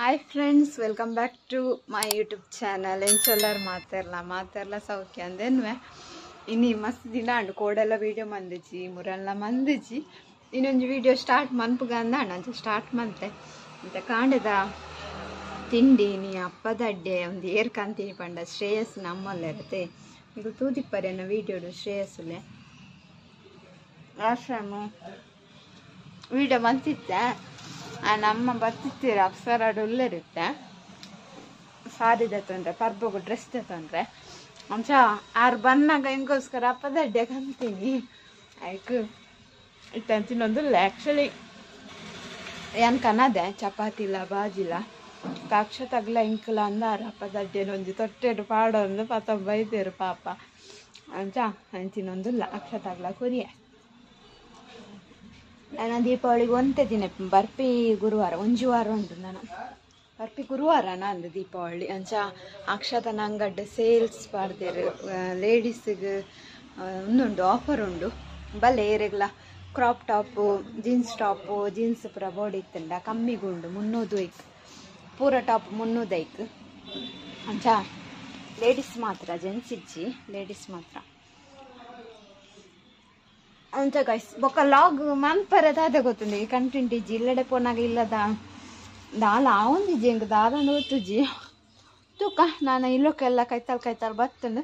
Hi friends, welcome back to my YouTube channel. ಎಂಚೊಲ್ಲರ್ ಮಾತೆರ್ಲ ಮಾತೆರ್ಲ ಸೌಖ್ಯ ಅಂದೆನ್ವೆ. ಇನಿ ಮಸ್ತ್ ದಿನ ಅಂಡ್ ಕೋಡೆಲ್ಲ ವಿಡಿಯೋ ಮಂದಿಜಿ ಮುರಲ್ಲ ಮಂದಿಜಿ. ಇನ್ನೊಂದು ವಿಡಿಯೋ ಸ್ಟಾರ್ಟ್ ಮನ್ಪುಗ ಅಂದ ಅಂಚ ಸ್ಟಾರ್ಟ್ ಮಂತೆ ಅಂತ ಕಾಂಡದ ತಿಂಡಿ ನೀ ಅಪ್ಪದಡ್ಡೆ ಒಂದು ಏರ್ ಕಾಂತೀನಿ ಪಂಡ ಶ್ರೇಯಸ್ ನಮ್ಮಲ್ಲಿರುತ್ತೆ. ಈಗ ತೂದಿಪ್ಪರೇನ ವಿಡಿಯೋಡು ಶ್ರೇಯಸ್ಸುಲೆ ಆಶ್ರಮ ವಿಡಿಯೋ ಮಂತಿತ್ತೆ. ನಮ್ಮ ಬರ್ತಿತ್ತೀರ ಅಪ್ಸರಾಡು ಉಲ್ಲರಿತ್ತೆ ಸಾರಿದ ತೊಂದರೆ ಪರ್ಬಗು ಡ್ರೆಸ್ ತೊಂದರೆ ಅಂಚ ಆರು ಬನ್ನಾಗ ಹೆಂಗೋಸ್ಕರ ಅಪ್ಪದಡ್ಡೆ ಕಂತೀನಿ ಆಯ್ಕು ಇತ್ತ ತಿನ್ನೊಂದಿಲ್ಲ. ಆ್ಯಕ್ಚುಲಿ ಏನು ಕನದೆ ಚಪಾತಿ ಇಲ್ಲ ಬಾಜಿಲ್ಲ ಕಾಕ್ಷ ತಗ್ಲ ಇಂಕಲ ಅಂದಾರ ಅಪ್ಪದಡ್ಡೆನೊಂಜಿ ತೊಟ್ಟೆಡು ಪಾಡೊಂದು ಪತ ಬೈತೇರು ಪಾಪ ಅಂಚ ಅಂಚಿನೊಂದಿಲ್ಲ ಅಕ್ಷ ತಗ್ಲ ಕೊರಿಯ. ನಾನು ದೀಪಾವಳಿಗೆ ಒಂತೆ ದಿನ ಬರ್ಪಿ ಗುರುವಾರ ಒಂಜಿ ವಾರ ಉಂಟು. ನಾನು ಬರ್ಪಿ ಗುರುವಾರ ನಂದು ದೀಪಾವಳಿ ಅಂಚ ಅಕ್ಷತನ ಅಂಗಡ್ಡೆ ಸೇಲ್ಸ್ ಪಾಡ್ದೇರು ಲೇಡೀಸಿಗೆ ಒಂದುಂಡು ಆಫರ್ ಉಂಡು ಬಲ್ಲೆ ಏರೆಗ್ಲ crop top jeans top jeans ಪೂರ ಬೋಡಿ ಇತ್ತಂಡ ಕಮ್ಮಿಗುಂಡು 300 ಐಕ್ ಪೂರ ಟಾಪ್ 300 ಐಕ್ ಅಂಚ ಲೇಡೀಸ್ ಮಾತ್ರ ಜೆಂಟ್ಸ್ ಇಜ್ಜಿ ಲೇಡೀಸ್ ಮಾತ್ರ ಅಂಚ ಗೈಸ್. ಬೊಕ್ಕ ಲಾಗ್ ಮನ್ಪರೆ ದಾದ ಗೊತ್ತುಂಡು ಈ ಕಂಟೆಂಟ್ ಇಜ್ಜಿ ಇಲ್ಲಡೆ ಪೋನಾಗ ಇಲ್ಲದ ದಾಲ ಆವೊಂದಿಜ್ಜಿ ಎಂಕ್ ದಾದ ಗೊತ್ತುಜ್ಜಿ ತೂಕ. ನಾನು ಇಲ್ಲಕ್ಕೆಲ್ಲ ಕೈತಾಲ್ ಕೈತಾಲ್ ಬತ್ತುಂಡು.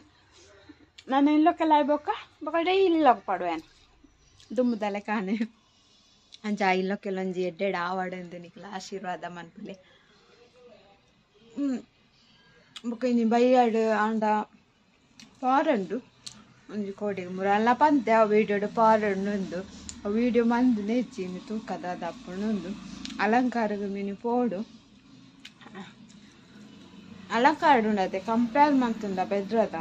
ನಾನು ಇಲ್ಲಕ್ಕೆಲ್ಲ ಆಯ್ಬೊಕ್ಕ ಬೊಕ್ಕ ಡೈಲಿ ಲಾಗ್ ಪಾಡುವೇನು ದುಮ್ಮದಲೆ ಕಾಣೆ ಅಂಚ ಇಲ್ಲಕ್ಕೆಲ್ಲ ಒಂಜಿ ಎಡ್ಡೆಡ್ ಆವಾಡು ನಿಕ್ಲ ಆಶೀರ್ವಾದ ಮನ್ಪುಲೆ. ಬೊಕ್ಕ ಇನಿ ಬೈಯಾಡು ಆಂಡ ಪಾರಂಡು ಒಂಜಿ ಕೋಡಿಗೆ ಮುರಲ್ಲ ಪಂತೆ ಆ ವೀಡಿಯೋಡು ಪಾರಂಡು ಉಂದು ಆ ವೀಡಿಯೋ ಮಂದು ನೆಚ್ಚಿ ಇನ್ನು ತೂಕದ ದಪ್ಪುಂಡು ಉಂದು ಅಲಂಕಾರಗ ಮೀನು ಪೋಡು ಅಲಂಕಾರ ಉಂಡತೆ ಕಂಪೇರ್ ಮಂತುಂಡ ಬೆದ್ರದ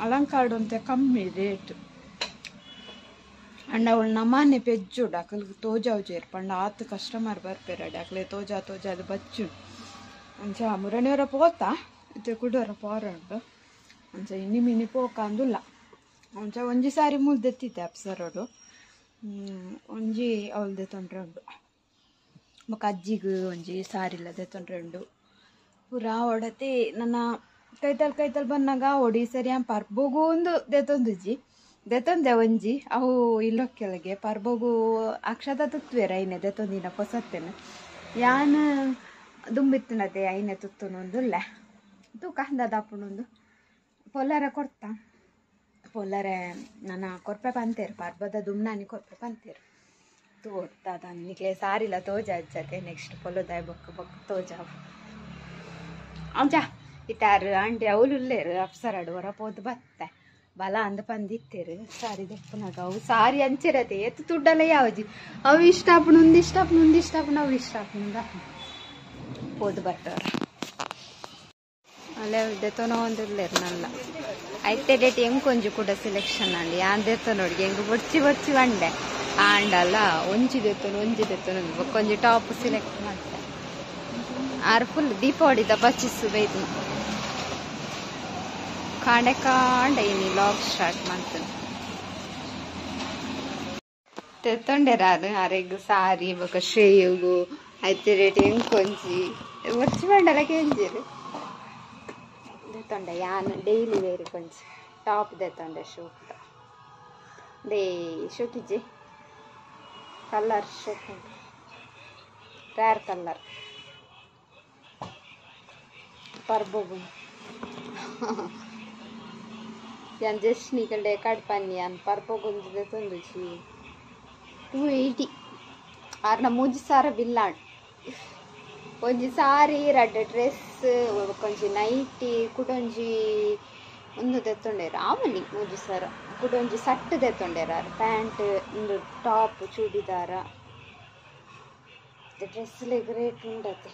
ಅಲಂಕಾರ ಉಂತೆ ಕಮ್ಮಿ ರೇಟ್ ಅಂಡ ಅವಳು ನಮ್ಮನೆ ಪೆಜ್ಜುಡು ಅಕಲ್ಗೆ ತೋಜಾವು ಚೇರು ಪಂಡ ಆತು ಕಸ್ಟಮರ್ ಬರ್ಪೇರಡೆ ಅಕಲೆ ತೋಜಾ ತೋಜಾದು ಬಚ್ಚು ಅಂಚ ಮುರಣಿಯವರ ಪೋತಾ ಇತ್ತೆ ಕುಡೋರ ಪಾರಂಡು ಅಂಚ ಇನ್ನಿ ಮಿನಿ ಪೋಕ ಅಂದುಲ್ಲ ಅಂಚ ಒಂಜಿ ಸಾರಿ ಮುಲ್ದೆತ್ತಿತ್ತೆ ಅಪ್ಸರೋಡು ಒಂಜಿ ಅವಳ್ದೆ ತೊಂದರೆ ಉಂಡು ಬೊಕ್ಕ ಅಜ್ಜಿಗೆ ಒಂಜಿ ಸಾರಿ ಇಲ್ಲದೆ ತೊಂದರೆ ಉಂಡು ಪೂರ ಒಡತಿ. ನನ್ನ ಕೈತಲ್ ಕೈತಲ್ ಬನ್ನಾಗ ಒಡಿ ಸರಿ ಪರ್ಬೊಗು ಒಂದು ದೆತೊಂದುಜ್ಜಿ ದೆತೊಂದೆ ಒಂಜಿ ಅವು ಇಲ್ಲೊಕ್ಕೆಲಗೆ ಪರ್ಬೊಗು ಅಕ್ಷತ ತುತ್ತುವೆರ ಐನೆ ದೆತೊಂದಿನ ಪೊಸತ್ತೇನೆ ಯಾನ್ ದುಂಬಿತ್ತನತೆ ಐನೆ ತುತ್ತುನೊಂದುಲ್ಲ ತೂಕ ದಾಪುಣೊಂದು ಪೊಲ್ಲರ ಕೊರ್ತಾ ಪೊಲ್ಲರೆ ನನ್ನ ಕೊರ್ಪೆ ಪಂತೇರು ಪರ್ಬದ ದುಮ್ನಾನಿ ಕೊರ್ಪೆ ಪಂತೇರು ತೋಡ್ತಾ ನಿಕ್ಲೆ ಸಾರಿಲ್ಲ ತೋಜ ಅಜ್ಜತೆ ನೆಕ್ಸ್ಟ್ ಪೊಲ್ಲದಾಯ್ ಬೊಕ್ಕ ಬೊಕ್ಕ ತೋಜಾವು ಅಂಚ ಇತ್ತಾರು ಆಂಟಿ ಅವಳು ಉಲ್ಲೇರು ಅಪ್ಸರಾಡು ಹೊರ ಪೋದು ಬತ್ತೆ ಬಲ ಅಂದ ಪಂದಿತ್ತೇರು ಸಾರಿ ದಪ್ಪನಾಗ ಅವು ಸಾರಿ ಅಂಚಿರತೆ ಎತ್ತು ದುಡ್ಡಲ್ಲ ಯಾವಜಿ ಅವು ಇಷ್ಟ ಆಪುಣುಂದು ಇಷ್ಟ ಆಪುಣುಂದು ಇಷ್ಟ ಆಪುಣ ಅವು ಇಷ್ಟ ಆಪುಣುಂದ ಪೋದು ಬತ್ತವ್ರ ಅಲ್ಲೇ ದೆತೋನೋ ಒಂದು ಉಲ್ಲೇರು ನಲ್ಲ ಐತೆ ಡೇಟ್ ಹೆಂಗ್ ಕೂಡ ಸೆಲೆಕ್ಷನ್ ಅಂడి ಯಾನ್ ದೆತ್ತೋ ನೋಡಿ ಹೆಂಗ್ ಬೊಡ್ಚಿ ಬೊಡ್ಚಿ ಬಂಡೆ ಆಂಡಲ್ಲ ಒಂಜಿ ದೆತ್ತೋನು ಒಂಜಿ ದೆತ್ತೋನು ಬೊಕ್ಕೊಂಜಿ ಟಾಪ್ ಸೆಲೆಕ್ಟ್ ಮಾಡ್ತೆ ಆರು ಫುಲ್ ದೀಪಾವಳಿದ ಪರ್ಚೇಸ್ ಬೈದು ಕಾಂಡೆ ಕಾಂಡೆ ಇನಿ ಲಾಗ್ ಸ್ಟಾರ್ಟ್ ಮಾಡ್ತೇನೆ ತೆತ್ತೊಂಡೆರಾರು ಅರೆಗ್ ಸಾರಿ ಬೊಕ್ಕ ಶ್ರೇಯುಗು ಐತೆ ರೇಟ್ ಹೆಂಗ್ ಕೊಂಜಿ ಬೊಡ್ಚಿ ಬಂಡಲ ಕೆಂಜಿರು ದೆತ್ತೊಂಡೆ ಯಾನ್ ಡೈಲಿ ವೇರ್ ಕೊಂಚ ಟಾಪ್ ದೆತ್ತೊಂಡೆ ಶೋಕ್ they ಶೋಕಿಜಿ ಕಲರ್ ಶೋಕ್ ರೇರ್ ಕಲರ್ ಪರ್ಬೊಗು ಯಾನ್ ಜಸ್ಟ್ ನಿಕಲ್ಡೆ ಕಡ್ಪನ್ನಿ ಯಾನ್ ಪರ್ಬೊಗೊಂಜಿ ದೆತ್ತೊಂದುಜಿ 280 ಆರ್ನ ಮೂಜಿ ಸಾರ ಬಿಲ್ಲಾಂಡ್ ಒಂಜಿ ಸಾರಿ ರಡ್ಡ್ ಡ್ರೆಸ್ ಒಂಜಿ ನೈಟಿ ಕುಡೊಂಜಿ ಒಂದು ದೆತ್ತೊಂಡೇರು ಆವಲಿ ಮೂಜಿ ಸಾರ ಕುಡೊಂಜಿ ಸಟ್ಟು ದೆತ್ತೊಂಡೇರು ಪ್ಯಾಂಟ್ ಒಂದು ಟಾಪ್ ಚೂಡಿದಾರ ಡ್ರೆಸ್ ರೇಟ್ ಉಂಡತೆ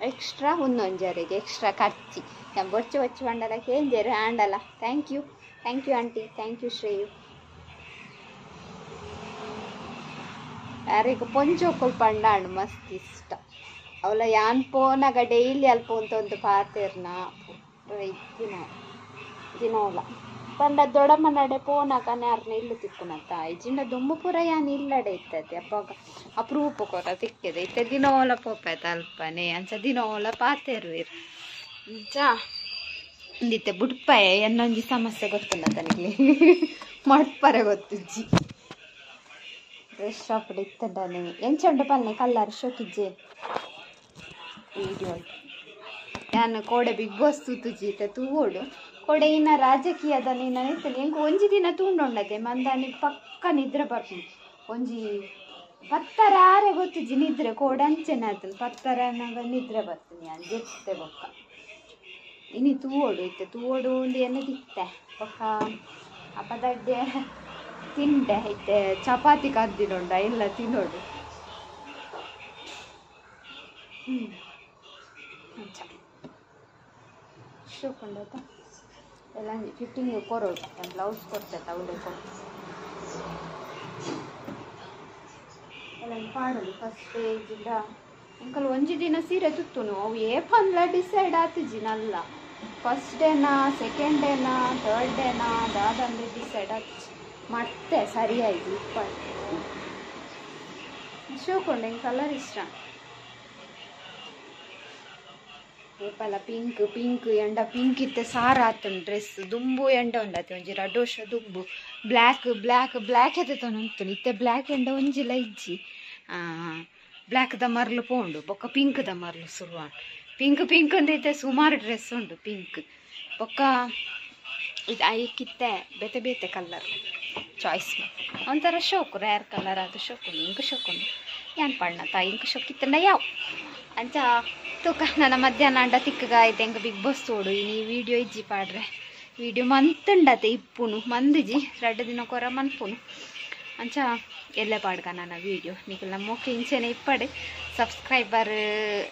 ಎಕ್ಸ್ಟ್ರಾ ಒಂದೊಂಜರಿಗೆ ಎಕ್ಸ್ಟ್ರಾ ಖರ್ಚಿ ನಾನು ಬೊಚ್ಚು ಬೊಚ್ಚು ಬಂಡಲ ಕೇಂಜೇರು ಆಂಡಲ. Thank you thank you aunty thank you Shreyu. ಯಾರಿಗೂ ಪೊಂಜೋಕುಲ್ ಪಂಡಾಂಡ್ ಮಸ್ತ್ ಇಷ್ಟ ಅವಳ ಯಾನ್ ಪೋನಾಗ ಡೈಲಿ ಅಲ್ಪ ಒಂದು ಪಾತೇರ್ನ ಇತ್ತಿನ ದಿನೋಲ ಪಂಡ ದೊಡಮ್ಮನಡೆ ಪೋನಾಗನೆ ಅರ್ನ ಇಲ್ಲು ತಿಕ್ಕುನತ್ತ ಇಜ್ಜಿಂಡ ದುಂಬು ಪೂರ ಯಾನ್ ಇಲ್ಲಡೆ ಇತ್ತತೆ ಅಪ್ಪಗ ಅಪರೂಪ ಕೊರ ತಿಕ್ಕಿದೆ ಇತ್ತೆ ದಿನೋಲ ಪೋಪೈತ ಅಲ್ಪನೆ ಅಂಚ ದಿನೋಲ ಪಾತೆರುವೆರ್ ಅಂಚ ಒಂದಿತ್ತೆ ಬುಡ್ಪಾಯ ಎನ್ನೊಂಜಿ ಸಮಸ್ಯೆ ಗೊತ್ತುಂಡ ತನಗೆ ಮಡ್ಪರೆ ಗೊತ್ತುಜ್ಜಿ ಡ್ರೆಸ್ ಶಾಪ್ ಇತ್ತಂಡನೆ ಎಂಚ ಉಂಡು ಪಲ್ನೆ ಕಲ್ಲರ್ ಶೋಕಿಜ್ಜೆ ವಿಡಿಯೋ ಯಾನ್ ಕೋಡೆ ಬಿಗ್ ಬಾಸ್ ತೂತುಜಿ ಇತ್ತೆ ತೂವೋಡು ಕೋಡೆ ಇನ್ನ ರಾಜಕೀಯದ ನೀನು ಇತ್ತನೆ ಎಂಕ್ ಒಂಜಿ ದಿನ ತೂಂಡೊಂಡತೆ ಮಂದಾನಿ ಪಕ್ಕ ನಿದ್ರೆ ಬರ್ಪುಂಡು ಒಂಜಿ ಪತ್ತರ ಆರೆ ಗೊತ್ತುಜ್ಜಿ ನಿದ್ರೆ ಕೋಡೆ ಅಂಚೆನೆ ಆತುಂಡು ಪತ್ತರ ಆನಗ ನಿದ್ರೆ ಬರ್ತುನಿ ಯಾನ್ ಜೆತ್ತೆ ಬೊಕ್ಕ ಇನಿ ತೂವೋಡು ಇತ್ತೆ ತೂವೋಡು ಉಂದು ಎನ್ನ ತಿತ್ತೆ ಬೊಕ್ಕ ಅಪದಡ್ಡೆ ತಿಂಡೆ ಇತ್ತೆ ಚಪಾತಿ ಕದ್ದಿನೊಂಡ ಇಲ್ಲ ತಿನ್ನೋಡು ಅಂಚ ಶೋಕೊಂಡಾತ ಎಲ್ಲ ಫಿಟ್ಟಿಂಗ್ ಕೊರೋಡು ನಾನು ಬ್ಲೌಸ್ ಕೊಡ್ತೈತೆ ಅವಳೇ ಕೊಡ್ತು ಎಲ್ಲ ಪಾಡೋದು ಫಸ್ಟ್ ಪೇಜಿಂದ ಅಂಕಲ್ ಒಂಜಿ ದಿನ ಸೀರೆ ತುತ್ತುನು ಅವು ಏಪನ್ಲ ಡಿಸೈಡ್ ಆತಿಜಿ ನಲ್ಲ ಫಸ್ಟ್ ಡೇನಾ ಸೆಕೆಂಡ್ ಡೇನಾ ಥರ್ಡ್ ಡೇನಾ ದಾದಂದ್ರೆ ಡಿಸೈಡ್ ಆತಿಜಿ ಮತ್ತೆ ಸರಿಯಾಗಿ ಶೋಕೊಂಡೆ ಕಲರ್ ಇಷ್ಟ ಏಪಲ ಪಿಂಕ್ ಪಿಂಕ್ ಎಂಡ ಪಿಂಕ್ ಇತ್ತೆ ಸಾರ ಆತುಂಡು ಡ್ರೆಸ್ ದುಂಬು ಎಂಡ ಉಂಡಾತೆ ಒಂಜಿ ರಡ್ಡ್ ವರ್ಷ ದುಂಬು ಬ್ಲ್ಯಾಕ್ ಬ್ಲ್ಯಾಕ್ ಬ್ಲ್ಯಾಕ್ ಎತ್ತೆ ಉಂಟು ಇತ್ತೆ ಬ್ಲ್ಯಾಕ್ ಎಂಡ ಒಂಜಿಲ ಇಜ್ಜಿ ಬ್ಲ್ಯಾಕ್ ದ ಮರ್ಲು ಪೋಂಡು ಬೊಕ್ಕ ಪಿಂಕ್ ದ ಮರ್ಲು ಶುರುವಾಂಡ್ ಪಿಂಕ್ ಪಿಂಕ್ ಅಂದ್ರೆ ಇತ್ತೆ ಸುಮಾರು ಡ್ರೆಸ್ ಉಂಡು ಪಿಂಕ್ ಬೊಕ್ಕ ಇದು ಐಕಿತ್ತೆ ಬೇತೆ ಬೇತೆ ಕಲರ್ ಚಾಯ್ಸ್ ಒಂಥರ ಶೋಕು ರೇರ್ ಕಲರ್ ಅದು ಶೋಕು ಇಂಕ್ ಶೋಕು ಯಾನ್ ಪಣ್ಣ ತಾ ಇಂಕ್ ಶೋಕ್ ಇತ್ತಂಡ ಯಾವ ಅಂಚ ತೂಕ ನನ್ನ ಮಧ್ಯಾಹ್ನ ಅಂಡ ತಿಕ್ಕಗ ಐತೆ ಎಂಕ ಬಿಗ್ ಬಾಸ್ ತೋಡು ಇನಿ ವಿಡಿಯೋ ಇಜ್ಜಿ ಪಾಡ್ರೆ ವಿಡಿಯೋ ಮಂತುಂಡತೆ ಇಪ್ಪುನು ಮಂದಿಜಿ ರಡ್ಡ್ ದಿನ ಕೊರ ಮನ್ಪುನು ಅಂಚ ಎಲ್ಲೆ ಪಾಡ್ಗ ನನ್ನ ವಿಡಿಯೋ ನಿಕಲ್ನ ಮೋಕೆ ಇಂಚೆನೆ ಇಪ್ಪಡೆ ಸಬ್ಸ್ಕ್ರೈಬರ್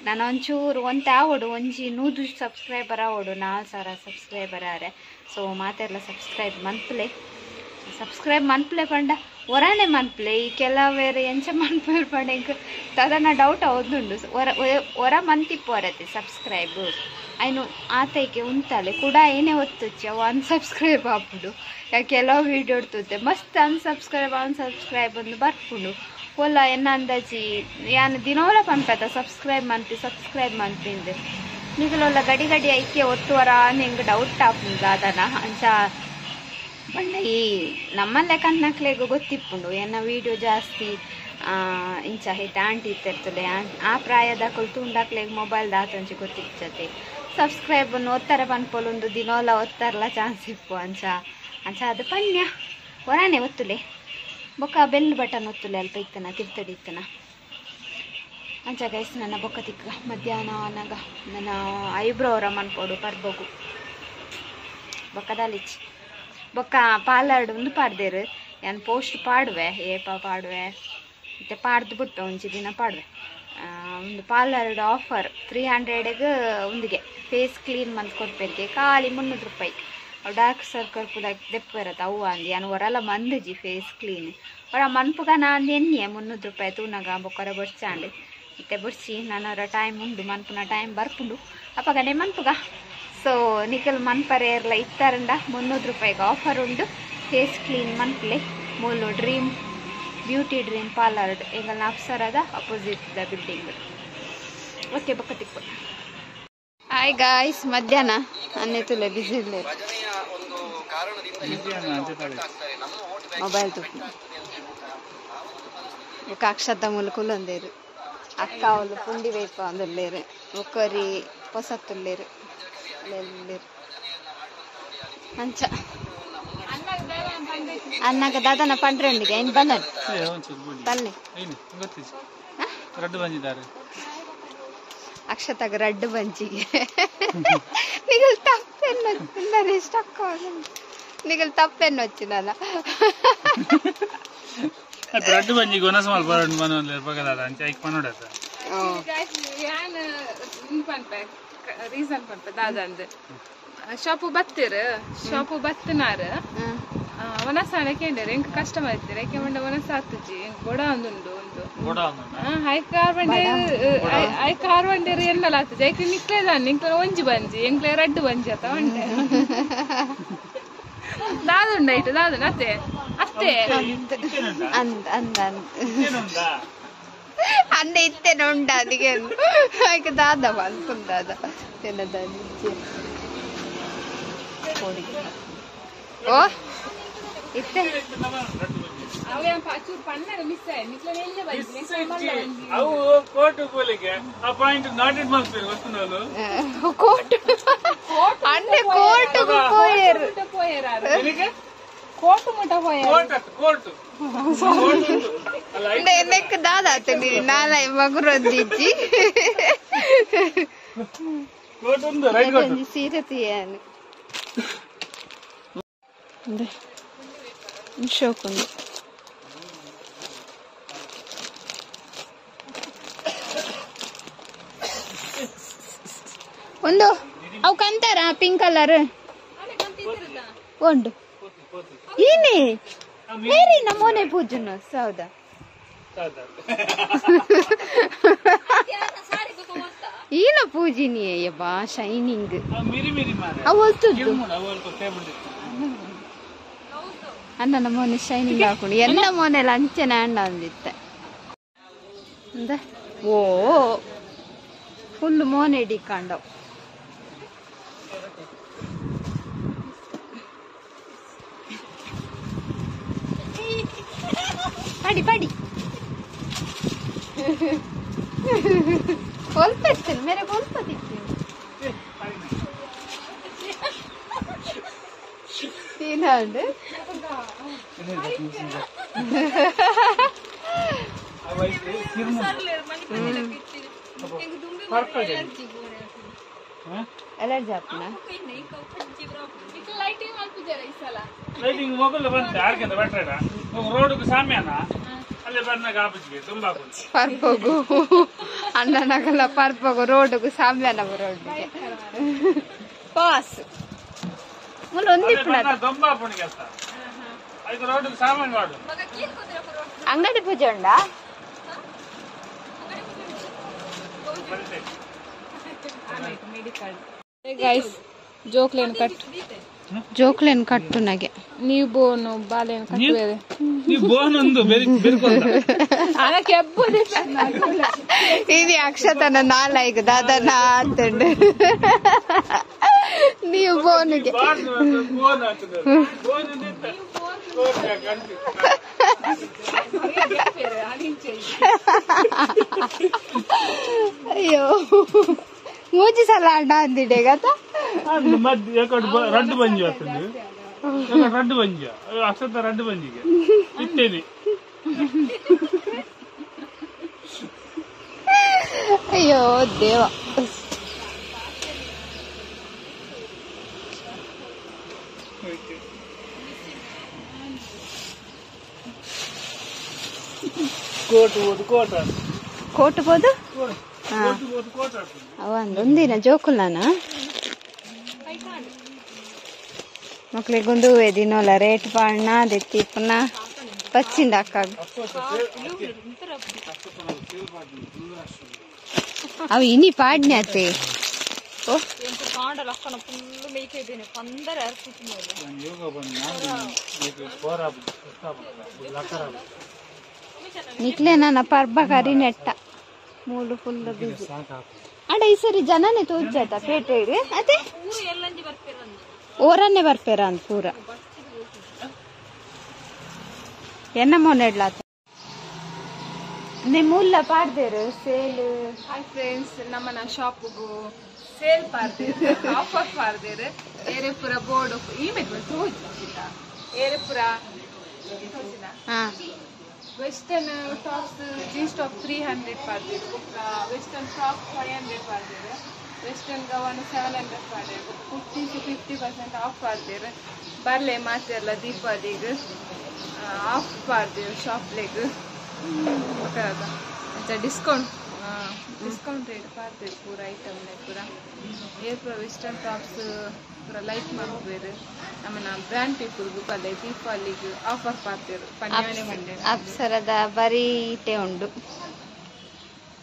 ನಾನು ಒಂಚೂರು ಒಂತೆ ಆವೋಡು ಒಂಜಿ 100 ಸಬ್ಸ್ಕ್ರೈಬರ್ ಆವೋಡು 4000 ಸಬ್ಸ್ಕ್ರೈಬರ್ ಆರೆ ಸೊ ಮಾತೆರ್ಲ ಸಬ್ಸ್ಕ್ರೈಬ್ ಮನ್ಪುಲೆ ಸಬ್ಸ್ಕ್ರೈಬ್ ಮನ್ಪುಲೆ ಪಂಡ ಒರಾನೆ ಮನ್ಪುಲೆ ಈ ಕೆಲವೇರು ಎಂಚ ಮನ್ಪುವೆರ್ ಪಂಡ ಎಂಕ್ ತದನ ಡೌಟ್ ಆವೊಂದುಂಡು ಒರ ಒರ ಮಂತಿಪ್ಪು ಒರತೆ ಸಬ್ಸ್ಕ್ರೈಬ್ ಐನು ಆತೈಕೆ ಉಂತಾಲೆ ಕೂಡ ಏನೇ ಒತ್ತುಚ್ಚಿ ಅವು ಅನ್ಸಬ್ಸ್ಕ್ರೈಬ್ ಆಪುಂಡು ಕೆಲವು ವೀಡಿಯೋ ತೂತೆ ಮಸ್ತ್ ಅನ್ಸಬ್ಸ್ಕ್ರೈಬ್ ಅನ್ಸಬ್ಸ್ಕ್ರೈಬ್ ಒಂದು ಬರ್ಪುಂಡು ಒಲ್ಲ ಎನ್ನ ಅಂದಾಜಿ ಯಾನ್ ದಿನೋಲ ಪನ್ಪೆತ ಸಬ್ಸ್ಕ್ರೈಬ್ ಮನ್ಪಿ ಸಬ್ಸ್ಕ್ರೈಬ್ ಮನ್ಪಿಂದು ನಿಗಲೊಲ್ಲ ಗಡಿ ಗಡಿ ಐಕೆ ಒತ್ತುವರ ಎಂಕ್ ಡೌಟ್ ಆಪುಂಡು ದಾದನ ಅಂಚ ಪಂಡ ಈ ನಮ್ಮಲ್ಲೇ ಕಣ್ಣಕ್ಲೆಗ್ ಗೊತ್ತಿಪ್ಪುಂಡು ಎನ್ನ ವೀಡಿಯೋ ಜಾಸ್ತಿ ಇಂಚ ಇತ್ತೆ ಆಂಟಿ ಇತ್ತಿರ್ತದೆ ಆ ಪ್ರಾಯದಕುಲು ತೂಂಡಕ್ಲೆಗ್ ಮೊಬೈಲ್ ದಾತೊಂಚಿ ಗೊತ್ತಿಪ್ಪತೆ ಸಬ್ಸ್ಕ್ರೈಬ್ ಒತ್ತರ ಪನ್ಪೊಲುಂದು ದಿನೋಲ ಒತ್ತರ್ಲ ಚಾನ್ಸ್ ಇಪ್ಪು ಅಂಚ ಅಂಚ ಅದು ಪನ್ಯ ಒರಾನೆ ಒತ್ತುಲೆ ಬೊಕ್ಕ ಬೆಲ್ ಬಟನ್ ಒತ್ತುಲೆ ಅಲ್ಪ ಇತ್ತನ ತಿರ್ತಡಿ ಇತ್ತನ ಅಂಚ ಗೈಸ್ ನನ್ನ ಬೊಕ್ಕ ತಿಕ್ಕ ಮಧ್ಯಾಹ್ನ ಆನಗ ನನ್ನ ಐಬ್ರೋ ಅವರ ಮನ್ಪೋಡು ಪರ್ಬೊಗು ಬೊಕ್ಕದಾಲಿಚ್ಚಿ ಬೊಕ್ಕ ಪಾರ್ಲರ್ಡ್ ಒಂದು ಪಾಡ್ದೇರು ಯಾನ್ ಪೋಸ್ಟ್ ಪಾಡುವೆ ಏಪ ಪಾಡುವೆ ಇತ್ತೆ ಪಾಡ್ದು ಬುಟ್ಪೆ ಒಂಜಿ ದಿನ ಪಾಡುವೆ ಒಂದು ಪಾರ್ಲರ್ಡ್ ಆಫರ್ 300 ಒಂದಿಗೆ ಫೇಸ್ ಕ್ಲೀನ್ ಮಂತ್ ಕೊರ್ಪೆರ್ಗೆ ಖಾಲಿ 300 ರೂಪಾಯಿ ಡಾರ್ಕ್ ಸರ್ಕಲ್ ಪೂರ ದೆಪ್ಪು ಅವು ಅಂದು ಯಾನ್ ಒರಲ ಮಂದಿಜಿ ಫೇಸ್ ಕ್ಲೀನ್ ಒರ ಮನ್ಪುಗ ನಾಂದು ಎನ್ನಿಯೆ 300 ರೂಪಾಯಿ ತೂನಗ ಬೊಕ್ಕರ ಬೊಡ್ಚಾಂಡ್ ಇತ್ತೆ ಬೊಡ್ಚಿ ನಾನವರ ಟೈಮ್ ಉಂಡು ಮನ್ಪುನ ಟೈಮ್ ಬರ್ಪುಂಡು ಅಪಗನೆ ಮನ್ಪುಗ ಸೊ ನಿಕಲ್ ಮನ್ಪರೆ ಏರ್ಲ ಇತ್ತಾರಂಡ 300 ರೂಪಾಯಿಗೆ ಆಫರ್ ಉಂಡು ಫೇಸ್ ಕ್ಲೀನ್ ಮನ್ಪುಲೆ ಮೂಲು ಡ್ರೀಮ್ ಬ್ಯೂಟಿ ಡ್ರೀಮ್ ಪಾರ್ಲರ್ ಎಂಗಲ್ನ ಅಪ್ಸರದ ಅಪೋಸಿಟ್ the building okay ಬೊಕ್ಕ ತಿಕ್ಕು ಹಾಯ್ ಗಾಯ್ಸ್ ಮಧ್ಯಾಹ್ನ ಅನ್ನೆ ತುಲೆ ಬಿಸಿ ಮೊಬೈಲ್ ತುಪ್ಪು ಬೊಕ್ಕ ಅಕ್ಷತ ಮೂಲ ಕುಲ್ಲೊಂದೇರು ಅಕ್ಕ ಅವಳು ಪುಂಡಿ ಬೇಪ ಒಂದುಲ್ಲೇರು ಬೊಕ್ಕರಿ ಪೊಸತ್ತುಲ್ಲೇರು ಅಲ್ಲೆಲ್ಲೇರು ಅಂಚ ಅನ್ನಾಗ ದಾದನ ಪಂಡ್ರೆಂಡಿಗೆ ಇನ್ ಬಂದ ಬನ್ನಿ ಅಕ್ಷತಾಗ ರಡ್ಡು ಬಂಚಿಗೆ ನಿಗಲ್ ತಪ್ಪೆನ್ನು ಇಷ್ಟ ನಿಗಲ್ ತಪ್ಪೆನ್ನು వచ్చిನಲ್ಲ ರಡ್ಡು ಬಂಜಿಗೆ ಒನಸ್ ಮಲ್ಪ ರಡ್ಡು ಬಂದು ಪಗದಾದ ಅಂಚೆ ಐಕ್ ಪನೋಡತ ಯಾನ್ ಪನ್ಪೆ ರೀಸನ್ ಪನ್ಪೆ ದಾದಂದು ಶಾಪು ಬತ್ತಿರು ಶಾಪು ಬತ್ತನಾರು ಒನಸಾನೆ ಕೇಂದ್ರ ಎಂಕ್ ಕಸ್ಟಮರ್ ಇತ್ತೀರ ಏಕೆ ಮಂಡ ಒನಸ ಆತುಜಿ ಎಂಕ್ ಬೊಡ ಒಂದುಂಡು ಒಂದು I car ಬಂಡೇರು I car ಬಂಡೇರು ಎನ್ನಲ ಆತುಜಿ ಐಕ್ ನಿಕ್ಲೆ ದಾನ್ ನಿಂಕ್ಲೆ ಒಂಜಿ ಬಂಜಿ ಎಂಕ್ಲೆ ರಡ್ಡು ಬಂಜಿ ಆತ ಒಂಡೆ ದಾದುಂಡಾಯ್ತು ದಾದು ಅತ್ತೆ ಅತ್ತೆ ಅಂದ ಅಂದ ಅಂದ ಅಂದ ಇತ್ತೇನೆ ಉಂಡ ಅದಕ್ಕೆ ಆಯ್ಕೆ ದಾದ ಅನ್ಕೊಂಡ್ ದಾದ ತಿನ್ನದ ಓ ಇತ್ತೆ ಅವು ಕೋರ್ಟ್ ಪೋಲಿಕ್ಕೆ ಆ ಪಾಯಿಂಟ್ ನಾಟೆಡ್ ಮಾಡ್ತಾರೆ ವಸ್ತುನವರು ಕೋರ್ಟ್ ಅಣ್ಣೆ ಕೋರ್ಟ್ ಪೋಯರು ಕೋರ್ಟ್ ಮುಟ ಪೋಯರು ಕೋರ್ಟ್ ಕೋರ್ಟ್ ನೆಕ್ ದಾದ ಆತನಿ ನಾಲೈ ಮಗುರೊಂದಿಜ್ಜಿ ಕೋರ್ಟ್ ಒಂದು ರೈಟ್ ಕೋರ್ಟ್ ಸೀರೆ ತೀಯಾನು ಶೋಕುಂದು ಒಂದು ಅವು ಕಂತಾರ ಪಿಂಕ್ ಕಲರ್ ಉಂಡು ಏನೇ ಮೇರಿ ನಮೋನೆ ಪೂಜನ ಸೌದಾ ಈನ ಪೂಜಿನಿ ಅಯ್ಯಬ್ಬಾ ಶೈನಿಂಗ್ ಅವು ಹೊಲ್ತದ್ದು ಅಣ್ಣ ನಮೋನೆ ಶೈನಿಂಗ್ ಹಾಕೊಂಡು ಎಲ್ಲ ಮೋನೆಲ್ಲ ಅಂಚೆನ ಅಣ್ಣ ಅಂದಿತ್ತೆ ಅಂದ ಓ ಫುಲ್ ಮೋನೆ ಹಿಡಿಕೊಂಡವು ಪಡಿ ಪಡಿ ಕೊಲ್ಪೆತ್ತೇನೆ ಮೇರೆ ಕೊಲ್ಪದಿತ್ತು ತಿನ್ನಂಡು ಅಲರ್ಜಿ ಆಪುನ ಲೈಟಿಂಗ್ ಮೊಗಲು ಬಂತೆ ಆರ್ಕೆಂತ ಬೆಟ್ರ ರೋಡ್ಗೆ ಸಾಮ್ಯಾನ ಅಲ್ಲೇ ಬಂದಾಗ ಆಪಿಸ್ಗೆ ತುಂಬಾ ಪರ್ಪಗು ಅಣ್ಣನಗಲ್ಲ ಪರ್ಪಗು ರೋಡ್ಗು ಸಾಮ್ಯಾನ ರೋಡ್ಗೆ ಪಾಸ್ ಮುಲ್ಲ ಒಂದಿಪ್ಪುನ ದೊಂಬಾ ಪುಣಿಗೆ ಅಂತ ಅದಕ್ಕೆ ರೋಡ್ಗೆ ಸಾಮಾನು ಮಾಡು ಅಂಗಡಿ ಪೂಜೆ ಉಂಡಾ ಗೈಸ್ ಜೋಕ್ಲೇನ್ ಕಟ್ ಜೋಕ್ಲೇನ್ ಕಟ್ಟು ನಗೆ ನೀವು ಬೋನು ಬಾಲೇನ್ ಕಟ್ಟುವೆ ನೀವು ಬೋನ್ ಒಂದು ಬೆರ್ಕೊಂಡ ಅದಕ್ಕೆ ಎಬ್ಬುದಿ ಇದು ಅಕ್ಷತನ ನಾಲೈಕ್ ದಾದನ ಅಂತಂಡು ನೀವು ಬೋನಿಗೆ ಬೋನ್ ಆಗ್ತದೆ ಬೋನ್ ಅಯ್ಯೋ ಮೂಜಿ ಸಲ ಅಣ್ಣ ಅಂದಿಡೆ ಗತ ಮಧ್ಯ ರಡ್ಡು ಬಂಜು ಆಗ್ತದೆ ರಡ್ಡು ಬಂಜ ಅಕ್ಷತ ರಡ್ಡು ಬಂಜಿಗೆ ಇಟ್ಟೇನೆ ಅಯ್ಯೋ ದೇವ ಕೋಟು ಓದು ಕೋಟ ಕೋಟು ಬೋದು ಕೋಟು ಓದು ಕೋಟ ಅವಂದೊಂದಿನ ಜೋಕುಲಾನ ಮಕ್ಳಿಗೊಂದು ದಿನೋಲ ರೇಟ್ ಪಾಣ್ಣ ದೆತ್ತಿಪ್ಪನ ಪಚ್ಚಿಂದ ಅಕ್ಕಾಗ ಅವು ಇನಿ ಪಾಡ್ನ್ಯಾತೆ ಓ ನಿಕ್ಲೆ ನನ್ನ ಪರ್ಬ ಕರಿ ನೆಟ್ಟ ಮೂಲು ಫುಲ್ ಬಿಸಿ ಅಡ ಈ ಸರಿ ಜನನೇ ತೋಜಾತ ಪೇಟೆಗೆ ಅದೇ ಓರನ್ನೇ ಬರ್ಪೇರ ಅಂತ ಪೂರ ಎನ್ನ ಮೊನ್ನೆಡ್ಲಾತ ನಿಮ್ಮೂಲ್ಲ ಪಾಡ್ದೇರು ಸೇಲ್ ಹಾಯ್ ಫ್ರೆಂಡ್ಸ್ ನಮ್ಮನ ಶಾಪ್ಗೂ ಸೇಲ್ ಪಾಡ್ದೇರು ಆಫರ್ ಪಾಡ್ದೇರು ಏರೆಪುರ ಬೋರ್ಡ್ ಈ ಮೆಟ್ ತೋಜಿತ ಏರೆಪುರ ವೆಸ್ಟರ್ನ್ ಟಾಪ್ಸ್ ಜೀನ್ಸ್ ಟಾಪ್ 300 ಪಾಡ್ದೇರು ಬೊಕ್ಕ ವೆಸ್ಟರ್ನ್ ಫ್ರಾಕ್ 500 ಪಾಡ್ದೇರು ವೆಸ್ಟರ್ನ್ ಗವನ್ 700 ಪಾಡ್ದೇರು 50 to 50% of ಪಾಡ್ದೇರು ಬರ್ಲೆ ಮಾತೆಲ್ಲ ದೀಪಾವಳಿಗೆ ಆಫ್ ಪಾಡ್ದೇರು ಶಾಪ್ಲೆಗ್ ಡಿಸ್ಕೌಂಟ್ ಡಿಸ್ಕೌಂಟ್ ರೇಟ್ ಪಾಡ್ದೇರು ಪೂರ ಐಟಮ್ ಪೂರ ಏರ್ ಪೂರ ವೆಸ್ಟರ್ನ್ ಟಾಪ್ಸ್ ಪೂರ ಲೈಕ್ ಮಾಡ್ಬೇರು ನಮ್ಮನ್ನ ಬ್ರ್ಯಾಂಡ್ ಪೀಪಲ್ಗೂ ಬಲ್ಲೆ ದೀಪಾವಳಿಗೆ ಆಫರ್ ಪಾಡ್ತೇರು ಪನ್ಯಾನೆ ಮಂಡೆ ಅಪ್ಸರದ ಬರೀ ಇಟೆ ಉಂಡು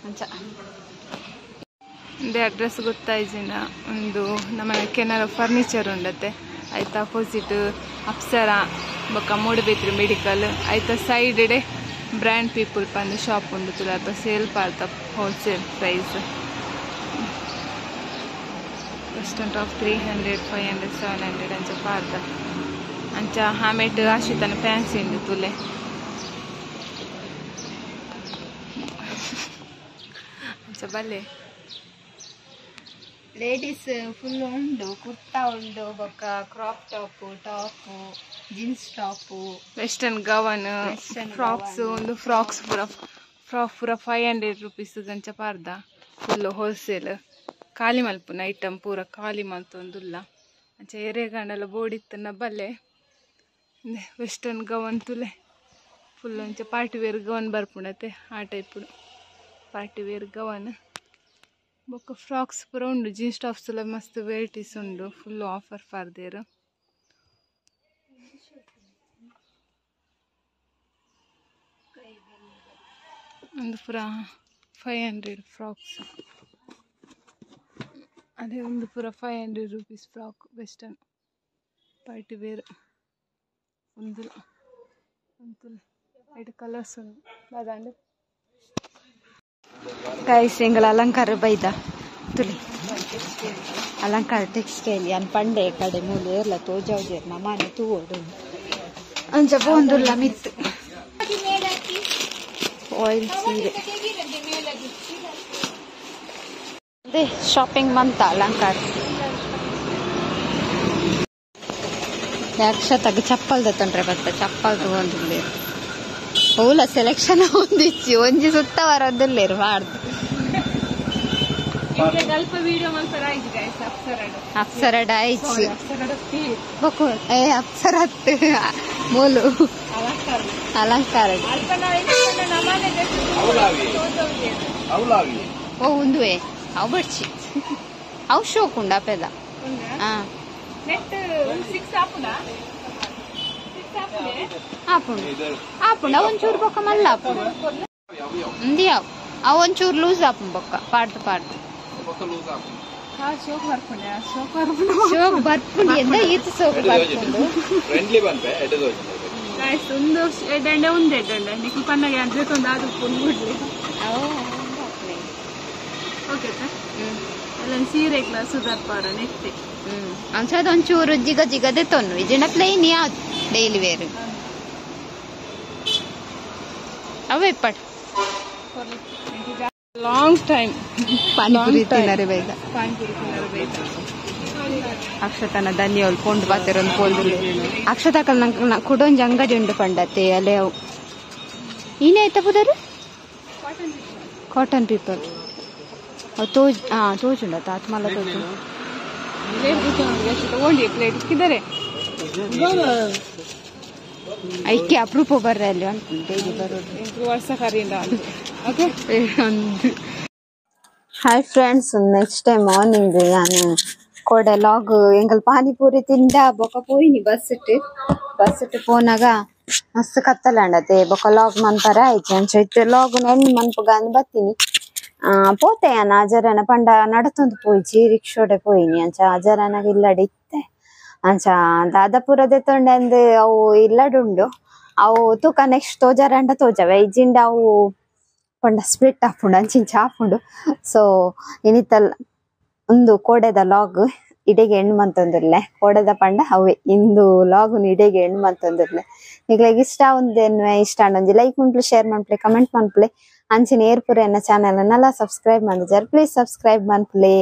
ಅಂಚ ಅದೇ ಅಡ್ರೆಸ್ ಗೊತ್ತಾಯ್ಜಿನ ಒಂದು ನಮ್ಮ ಕೆನರ ಫರ್ನಿಚರ್ ಉಂಡತ್ತೆ ಆಯ್ತ ಅಪೋಸಿಟ್ ಅಪ್ಸರ ಬೊಕ್ಕ ಮೂಡುಬಿದ್ರಿ ಮೆಡಿಕಲ್ ಆಯ್ತ ಸೈಡ್ ಇಡೆ ಬ್ರ್ಯಾಂಡ್ ಪೀಪಲ್ ಪಂದು ಶಾಪ್ ಉಂಡು ತುಲಾಪ sale ಪಾರ್ತ wholesale price western top 300 500 700 ಅಂಚ ಪಾರ್ತ ಅಂಚ ಆಮೇಟ್ ಆಶಿತನ ಫ್ಯಾನ್ಸಿ ಉಂಡು ತುಲೆ ಅಂಚ ಬಲ್ಲೆ ಲೇಡೀಸ್ ಫುಲ್ ಉಂಡು ಕುರ್ತಾ ಉಂಡು ಬೊಕ್ಕ crop top top jeans top western gown frocks ಒಂದು ಫ್ರಾಕ್ಸ್ ಪೂರ ಫ್ರಾಕ್ ಪೂರ 500 ರುಪೀಸ್ ಗಂಚ ಪಾರ್ದ ಫುಲ್ ಹೋಲ್ಸೇಲ್ ಖಾಲಿ ಮಲ್ಪುನ ಐಟಮ್ ಪೂರ ಖಾಲಿ ಮಲ್ತೊಂದುಲ್ಲ ಅಂಚ ಎರೆಗಂಡಲ ಬೋಡಿತ್ತನ ಬಲ್ಲೆ ವೆಸ್ಟರ್ನ್ ಗವನ್ ತುಲೆ ಫುಲ್ ಅಂಚ party wear gown ಬರ್ಪುಂಡತೆ ಆ ಟೈಪುಡು party wear gown ಬೊಕ್ಕ ಫ್ರಾಕ್ಸ್ ಪೂರ ಉಂಡು ಜೀನ್ಸ್ ಟಾಪ್ಸ್ ಎಲ್ಲ ಮಸ್ತ್ ವೆರೈಟೀಸ್ ಉಂಡು ಫುಲ್ ಆಫರ್ ಪಾರ್ದೇರು ಒಂದು ಪೂರ 500 ಫ್ರಾಕ್ಸ್ ಅದೇ ಒಂದು ಪೂರ 500 rupees frock western party wear ಒಂದು ಐದು ಕಲರ್ಸ್ ಉಂಡು ಅದಾಂಡು ಗೈಸ್ ಎಂಗಳ ಅಲಂಕಾರ ಬೈದ ತುಲಿ ಅಲಂಕಾರ ಟೆಕ್ಸ್ಟೈಲ್ ಯಾನ್ ಪಂಡೆ ಕಡೆ ಮೂಲೆ ಏರ್ಲ ತೋಜಾವ್ಜೇರ್ ನಮಾನೆ ತೂವೋಡು ಅಂಚ ಪೋಂದುಲ್ಲ ಮಿತ್ತು ಆಯಿಲ್ ಸೀರೆ ಅದೇ ಶಾಪಿಂಗ್ ಮಂತ ಅಲಂಕಾರ ಅಕ್ಷತಗ್ ಚಪ್ಪಲ್ ತೊಂದ್ರೆ ಬತ್ತ ಚಪ್ಪಲ್ ತಗೊಂಡಿಲ್ಲೇರು ಓಲ ಸೆಲೆಕ್ಷನ್ ಒಂದಿಚ್ಚಿ ಒಂಜಿ ಸುತ್ತ ಬರೋದಿಲ್ಲೇರು ಮಾಡ್ದು ಅಪ್ಸರಡ ಆಯ್ಚಿ ಏ ಅಪ್ಸರತ್ ಮೂಲು ಅಲಂಕಾರ ಓ ಉಂದುವೆ ಅವು ಬಡ್ಚಿ ಅವು ಶೋಕ್ ಉಂಡು ಅಪೆದ ಆಪುಂಡು ಆಪುಂಡು ಅವು ಒಂಚೂರು ಬೊಕ್ಕ ಮಲ್ಲ ಆಪುಂಡು ಉಂದಿ ಅವು ಅವು ಒಂಚೂರು ಲೂಸ್ ಆಪುಂಡು ಬೊಕ್ಕ ಪಾಡ್ದು ಪಾಡ್ದು ಶೋಕ್ ಬರ್ಪುಂಡು ಎಂದ ಈತ ಸೋಕ್ ಬರ್ಪುಂಡು ಸೀರೆ ಸುಧಾರ್ಪಾರ ನೆತ್ತೆ ಅಂಚದ ಒಂಚೂರು ಜಿಗ ಜಿಗದೆ ತೊನ್ನು ಇಜಿನ ಪ್ಲೈನ್ ಯಾವ್ದು ಡೈಲಿ ವೇರ್ ಅವೇ ಪಟ್ ಲಾಂಗ್ ಟೈಮ್ ಪಾನಿಪುರಿ ತಿನ್ನರೆ ಬೈದ ಪಾನಿಪುರಿ ತಿನ್ನರೆ ಬೈದ ಅಕ್ಷತನ ಧನ್ಯವಾದ ಪೋಂಡು ಪಾತೆರೊಂದು ಪೋಲ್ದು ಅಕ್ಷತಕಲ್ ನಂಗೆ ಕುಡೊಂಜಿ ಅಂಗಡಿ ಉಂಡು ಪಂಡತೆ ಅಲ್ಲೇ ಅವು ಏನೇ ಆಯ್ತಾ ಪುದರು ಕಾಟನ್ ಪೀಪಲ್ ಅವು ತೋಜ್ ಹಾಂ ತೋಜುಂಡ ತಾತ ಮಲ್ಲ ತೋಜು ಪ್ಲೇಟ್ ಐಕೆ ಅಪರೂಪ ಬರ್ರೆ ಅಲ್ಲಿ ಡೈಲಿ ಬರೋದು ವರ್ಷ ಕರೀಂದ okay hi friends next day morning ನಾನು ಕೋಡೆ ಲಾಗ್ ಎಂಕಲ್ ಪಾನಿಪುರಿ ತಿಂದ ಬೊಕ ಪೋಯಿನಿ ಬಸ್ ಇಟ್ಟು ಬಸ್ ಇಟ್ಟು ಪೋನಾಗ ಮಸ್ತ್ ಕತ್ತಲಾಂಡತೆ ಬೊಕ ಲಾಗ್ ಮನ್ಪರ ಆಯ್ತು ಅಂಚ ಇತ್ತೆ ಲಾಗ್ ಎಣ್ಣೆ ಮನ್ಪುಗ ಅಂದ್ ಬತ್ತೀನಿ ಪೋತೆ ಯಾನ ಅಜರನ ಪಂಡ ನಡತೊಂದು ಪೋಯಿಚಿ ರಿಕ್ಷೋಡೆ ಪೋಯಿನಿ ಅಂಚ ಅಜರನಾಗ ಇಲ್ಲಡೆ ಇತ್ತೆ ಅಂಚ ದಾದಾಪುರದೆ ತೊಂಡೆ ಅವು ಇಲ್ಲಡುಂಡು ಅವು ತೂಕ ನೆಕ್ಸ್ಟ್ ತೋಜಾರಂಡ ತೋಜವೆ ಇಜ್ಜಿಂಡ ಅವು ಪಂಡ ಸ್ಪ್ಲಿಟ್ ಆಪುಂಡು ಅಂಚಿಂಚ ಆಪುಂಡು ಸೊ ಇನಿತಲ್ ಒಂದು ಕೋಡೆದ ಲಾಗ್ ಇಡೆಗೆ ಹೆಣ್ಣು ಮಂತೊಂದಿರ್ಲೆ ಕೋಡೆದ ಪಂಡ ಅವೇ ಇಂದು ಲಾಗ್ ಇಡೆಗೆ ಹೆಣ್ಣು ಮಂತೊಂದಿರ್ಲೆ ನಿಗ್ಲೆಗ್ ಇಷ್ಟ ಒಂದೇನ್ವೆ ಇಷ್ಟ ಒಂಜಿ ಲೈಕ್ ಮನ್ಪ್ಲೆ ಶೇರ್ ಮನ್ಪ್ಲೆ ಕಮೆಂಟ್ ಮನ್ಪ್ಲೆ ಅಂಚಿನ ಏರ್ಪುರ ಎನ್ನ ಚಾನೆಲ್ ಅನ್ನೆಲ್ಲ ಸಬ್ಸ್ಕ್ರೈಬ್ ಮಂದಿಜಾರ್ ಪ್ಲೀಸ್ ಸಬ್ಸ್ಕ್ರೈಬ್ ಮನ್ಪ್ಲೆ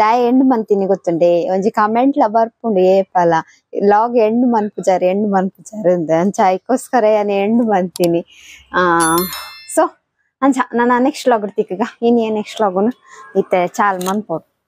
ದಾಯ ಎಂಡ್ ಮಂತೀನಿ ಗೊತ್ತುಂಡೆ ಒಂಜಿ ಕಮೆಂಟ್ ಲ ಬರ್ಪುಂಡು ಏಪಲ ಲಾಗ್ ಎಂಡ್ ಮನ್ಪುಜಾರ್ ಎಂಡ್ ಮನ್ಪುಜಾರ್ ಅಂದ ಅಂಚ ಐಕೋಸ್ಕರ ಯಾನ್ ಎಂಡ್ ಮಂತೀನಿ ಸೊ ಅಂಚ ನಾನು ನೆಕ್ಸ್ಟ್ ಲಾಗ್ ತಿಕ್ಕಗ ಇನ್ನು ನೆಕ್ಸ್ಟ್ ಲಾಗುನು ಇತ್ತೆ ಚಾಲ್ ಮನ್ಪೋಡು.